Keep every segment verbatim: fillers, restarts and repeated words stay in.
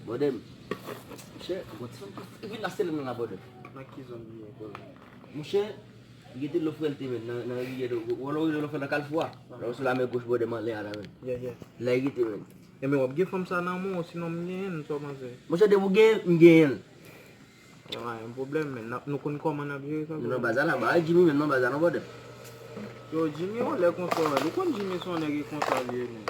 Bòdè m. Monchè, gon ti fanm ki vin la sele nan la, bòdè m. Nan ki zòn li ye, bòdè m? Monchè, li gen Tèlofrèl te, menn, nan, nan rivyè de, wè lè w rive Tèlofrèl nan kalfou a, lè w sou lamè goch, bòdè m, anlè a la, menn. Yeah, yeah. La li rete, menn. Enben, w ap gen fanm sa nan men w, sinon m genyen l, sa w panse? Monchè, depi w genyen l, m genyen l. Yo, pa gen pwoblèm, men n ap, nou konn kòman n ap jere sa. Nou nan baz la, ba Jimmy menm nan baz la, non, bòdè. Yo, Jimmy, yon lè konsa, wè. Nou konn Jimmy se yon nèg e konsa li ye, men.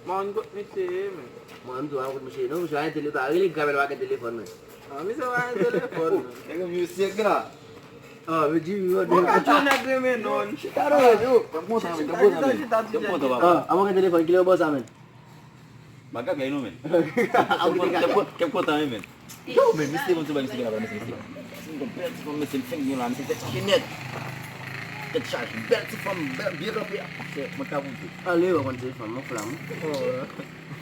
Mwen, kot misye ye, men. Mwen, m tou, a, kot misye ye. Non, misye pa gen telefòn, pa rele Grabèl, pa gen telefòn, men. Ah, misye pa gen telefòn, men. Nèg yo, misye gra. Ah, men Jimmy, bòdè. Mwen ka di yon nèg renmen non. Chita, non, yo. Tèm kontan, men, tèm kontan, men. Tèm kontan, papa. Ah, a mwen gen telefòn, kilè yo ba w sa, men? Bagay bèl non, men. Kèm kontan, wi, men. Yo, men, mesye, bon, se bagay, mesye, bagay, mesye, mesye. Si m gon bèl ti fanm, mesye, m fenk gen la, mesye, tèt chaje nèt. Tèt chaje, bèl ti fanm, bèl, byen kanpe a. Monchè, mwen ka pou di. Ale, w ap konn se fanm, mwen flam.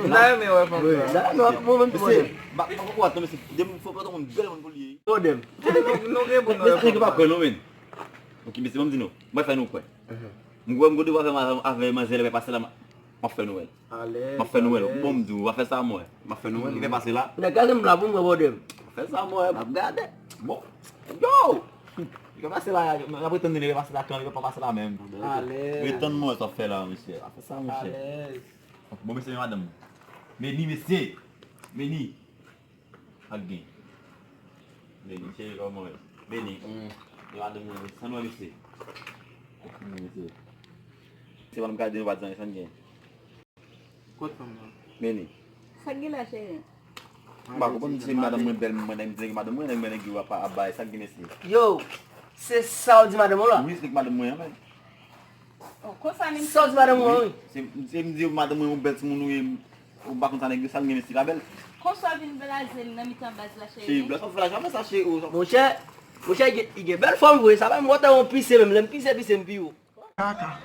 La, men, wè, fanm sa. La, non, mwen menm tou, mesye, mwen. Ba, ba, ba, mesye, de moun fò, pa moun bèl moun pou li ye. Bòdè m. Nou, nou gen pou nou wè fanm sa. Mesye, pa kwè non, men. Ok, mesye, ban m di nou. Mwen fè nou kwè. M kwè m gode w avè, avè manzè lè pase la, m ap fè nou wè l. Alèz, m ap fè nou wè l. Alèz. Bon, m di w, w ap fè sa mwen. M ap fè nou wè l, li fè pase la. Nèg la se m la pou mwen, bòdè m. Fè sa mwen, m ap gade. Bon. Yo! Li fè pase la, m ap retann li, li fè pase la kan, li pa pase la menm. Alèz. Retann mwen, sa fè la, mesye. Fè sa, monchè. Alèz. Bon, mesye, men madanm. Meni, mesye. Meni. Ak gen. Beni, cheri, kòman w ye? Beni. Mm. E madanm mwen, san nou wè misye? Ak gen misye. Se pa m ka di nou pa di anyen, san gen. Kot fanm nan? Beni. Sa k gen la, cheri? M pa konprann, se madanm mwen bèl, mwen nèg, nèg madanm mwen, nèg mwen, nèg yo ap, ap bay, sa k gen mesye? Yo, se sa w di madanm ou la? Wi, se madanm mwen an, men. Oh, konsa menm. Sa w di madanm mwen, wi. Se, se m di yo, madanm mwen, yon bèl timoun ou ye, ou pa konn sa nèg yo, sa l gen mesye la bèl. Konsa vin blaze m nan mitan baz la, cheri. Cheri, blaze, sa fè la, sa fè sa, cheri, ou. Monchè, monchè, li gen, li gen bèl fòm vre, sa pa m wè yon pise menm, lè m pise, pise m pi wo. Kaka.